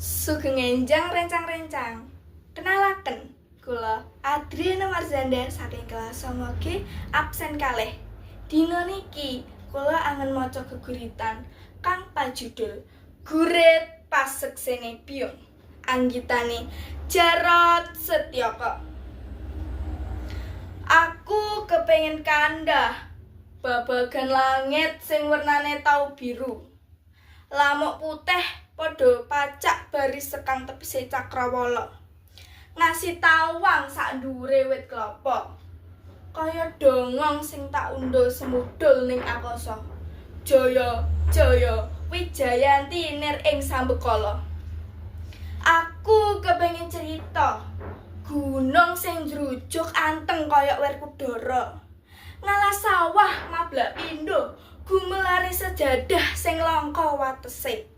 Sugeng enjang rencang-rencang. Kenalaken, kula Adriana Marzanda saking kelas 9G absen 2. Dina niki kula angen maca geguritan kang pajudul Gurit Paseksene Biyung. Anggitane Jarot Setyoko. Aku kepengin kandah babagan langit sing wernane tau biru. Lamuk putih padha pacak baris sekang tepise cakrawala. Ngasi tawang sak dhuwure wit klapa. Kaya dongong sing tak undha semudul ning akasa. Jaya, jaya, Wijayanti nir ing sambekala. Aku kepengin cerita gunung sing njrujuk anteng kaya Werkudara. Ngalas sawah mablak pindho, gumelare sejadah sing langka watese.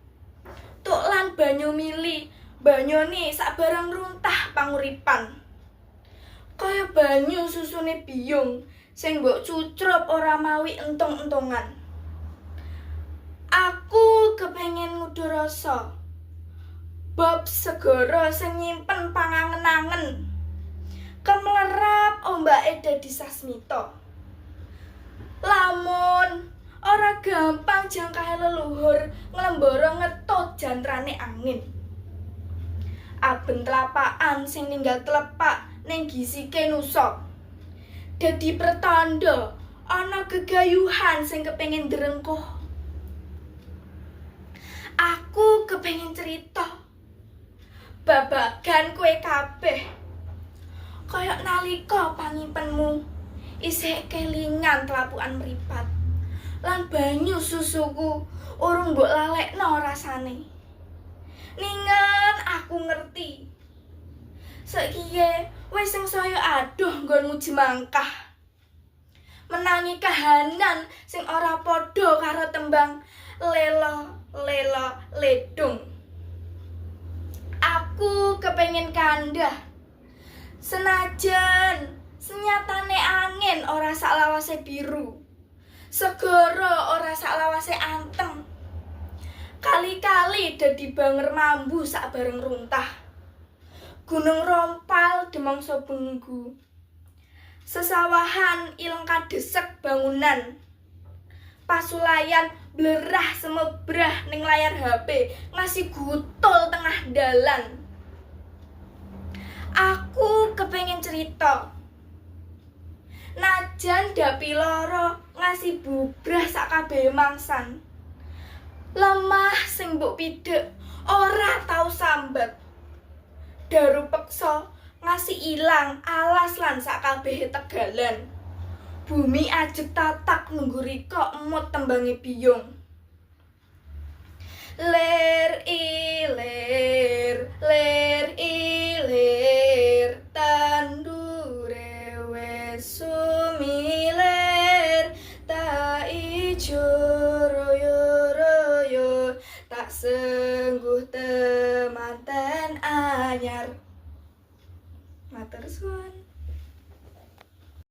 Tuk lan banyu mili, banyone sabarang runtah panguripan. Kaya banyu susune biyung sing mbok cucrup ora mawi entung-entungan. Aku kepengin ngudha rasa bab segara sing nyimpen pangangen-angen. Kemlerap ombake dadi sasmita. Lamun ora gampang jangkahe leluhur nglembara ngetut jantrane angin. Aben telapakan sing ninggal tlepak ning gisike nusa. Dadi pertanda ana gegayuhan sing kepengin drengkuh. Aku kepengin cerita babagan kowe kabeh. Kaya nalika pangimpenmu isih kelingan tlapukan mripat. Lan banyu susuku urung mbok lalekno rasane. Ningen aku ngerti. Saiki wis sengsaya adoh nggonmu jemangkah. Menangi kahanan sing ora padha karo tembang lelo lelo ledung. Aku kepengin kandah. Senajan senyatane angin ora saklawase biru. Segara ora saklawase anteng. Kali-kali dadi banger mambu sak bareng runtah. Gunung Rompal demangsa benggu. Sesawahan ileng kadesek bangunan. Pasulayan blerah semebrah ning layar HP ngasi gutul tengah dalan. Aku kepengin cerita. Najan dapi lara ngasi bubrah sak kabehe mangsan. Lemah sing mbok pidhek ora tau sambat. Daru peksa ngasi ilang alas lan sak kabehe tegalan. Bumi ajeg tatak nunggu rika emut tembange biyung. Lir ilir, lir ilir, tandure wis sumilir, tak ijo royo royo, tak sengguh temanten anyar. Matur suwun.